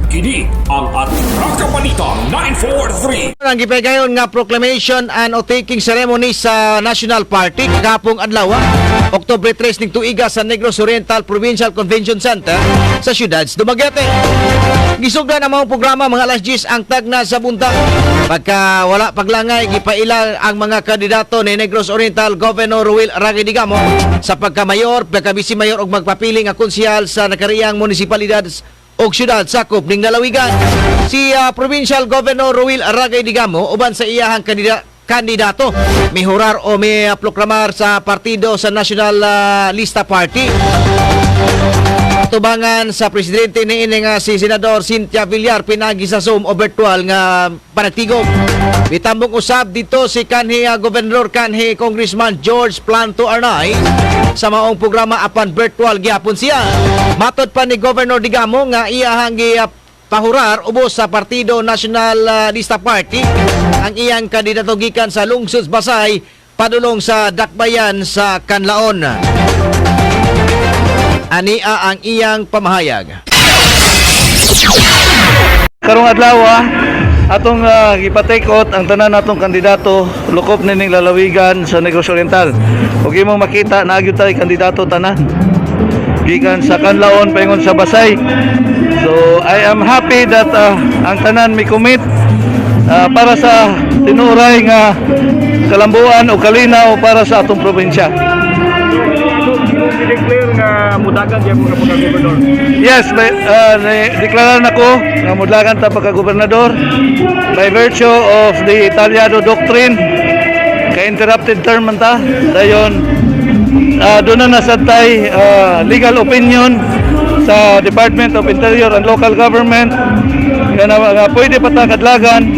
Kini ang Atraka Balita 943. Ang gipagayon nga proclamation and oath-taking ceremony sa National Party kagahapong adlaw, Oktubre 3 ning tuiga sa Negros Oriental Provincial Convention Center sa siyudad sa Dumaguete. Gisugdan ang mga programa mga alas 10 ang tagna sa buntag. Pagka wala paglangay, gipaila ang mga kandidato ni Negros Oriental Governor Roel Ragay Digamo sa pagkamayor, pagka-vice mayor ug magpapili nga konsehal sa nakariyang munisipalidad og syudad sakop ning lalawigan. Si Provincial Governor Roel Ragay Digamo uban sa iyahang kandidato mihurar o mi proklamar sa partido sa National Lista Party. Tubangan sa presidente ni ini nga si Senador Cynthia Villar pinagi sa Zoom o virtual nga panagtigom. Bitambong usab dito si kanhi Gobernador kanhi Congressman George Planto Arnaiz sa maong programa apan virtual gyapon siya. Matod pa ni Governor Digamo nga iyahang gi pahurar ubos sa Partido National Lista Party ang iyang kandidato gikan sa Lungsod Basay padulong sa Dakbayan sa Kanlaon. Ania ang iyang pamahayag. Karong adlaw atong gipa-take oath ang tanan natong kandidato lukop nining lalawigan sa Negros Oriental. Ug imong makita naa gyud tay kandidato tanan. Gikan sa Kanlaon paingon sa Basay. So I am happy that ang tanan mi commit para sa tinuray nga kalambuan o kalinaw para sa atong probinsya. Declare nga mudagan diya mga pagka-gobernador. Yes, deklarar nako nga mudagan ta pagka-gobernador by virtue of the Italiano doctrine, kay interrupted term man ta. Dayon doon na nasad tay legal opinion sa Department of Interior and Local Government nga, nga pwede pa ta kadlagan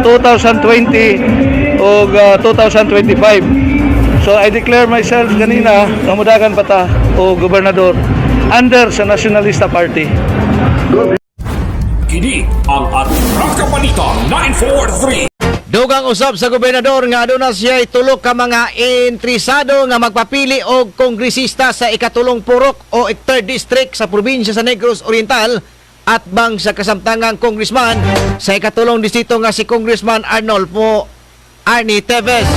2020 o 2025. So I declare myself ganina nga mudagan pa ta o gobernador under sa Nationalista Party. Kini ang Atraka Balita 943. Dugang usab sa gobernador nga aduna siya tulo ka mga interesado nga magpapili og kongresista sa ikatulong purok o third district sa probinsya sa Negros Oriental at bang sa kasamtangang congressman sa ikatulong distrito nga si Congressman Arnolfo Arnie Teves.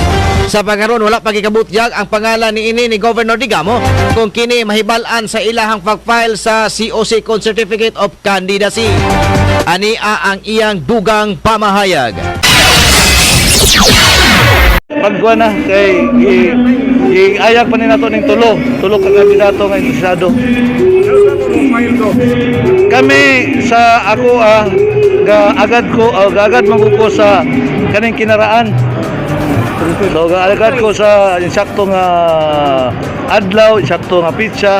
Sa pagkaron wala pa gikabutyag ang pangalan ni ini ni Governor Digamo kung kini mahibal-an sa ilahang pag-file sa COC con Certificate of Candidacy. Ania ang iyang dugang pamahayag. Pagkuha na kay i ayag pa ni nato ning tulo ka kandidato nga interesado. Kami sa ako ga agad ko gaagad man ko sa kaning kinaraan. So gaagad ko sa insakto nga adlaw, insakto nga pitsa,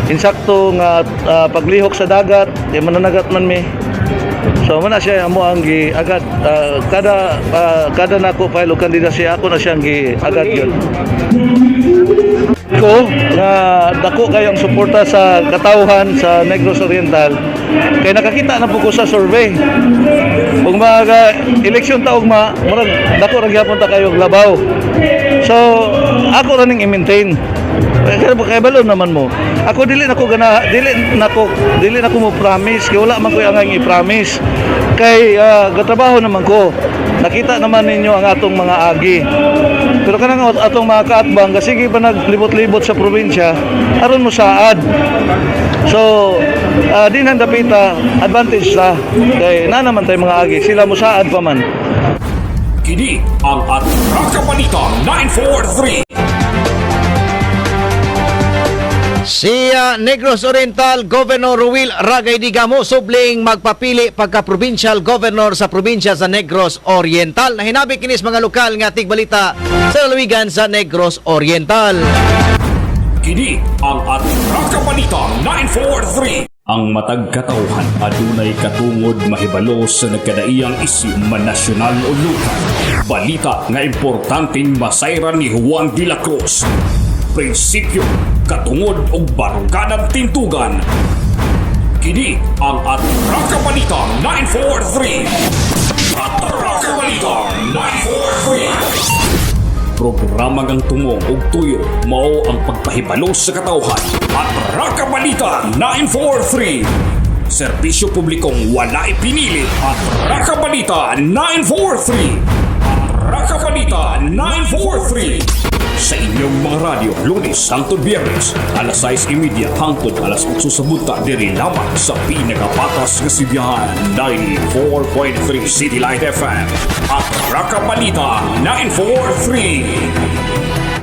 insakto nga paglihok sa dagat, di mananagat man mi. So mao na siya amo ang gi agad kada nako file og candidacy, ako na siyang gi agad yun. Ko nga dako kayo ang suporta sa katawhan sa Negros Oriental kay nakakita na po ko sa survey. Kung mga eleksyon ta ugma, murag dako ra gyapon ta kayo og labaw. So ako ra ning i-maintain. Kaya kay kabalo naman mo. Ako dili nako gana, dili nako mo promise kay wala man koy angay i-promise. Kay gatrabaho naman ko. Nakita naman ninyo ang atong mga agi. Pero kanang atong mga kaatbang sige pa naglibot-libot sa probinsya aron mo saad. So, di nang dapita advantage ta kay na naman tay mga agi, sila mo saad pa man. Kini ang Atraka Balita 943. Si Negros Oriental Governor Roel Ragay Digamo subling magpapili pagka provincial governor sa probinsya sa Negros Oriental. Nahinabi kinis mga lokal nga tigbalita sa lalawigan sa Negros Oriental. Kini ang Atraka Balita 943. Ang matag katawhan adunay katungod mahibalo sa nagkadaiyang isyu man nasyonal o lokal. Balita nga importanteng masayran ni Juan de la Cruz. Prinsipyo, katungod ug baruganan tintugan. Kini ang Atraka Balita 943. Atraka Balita 943. Programa ngang tungo ug tuyo mao ang pagpahibalo sa katawhan. Atraka Balita 943. Serbisyo publikong walay pinili. At Rakabalita 943. At Rakabalita 943. Sa inyong mga radyo, Lunes hangtod Biyernes, alas 6:30 hangtod alas 8 sa buntag, diri lamang sa pinakapatas nga sibihan, 94.3 City Light FM. At Rakabalita 943.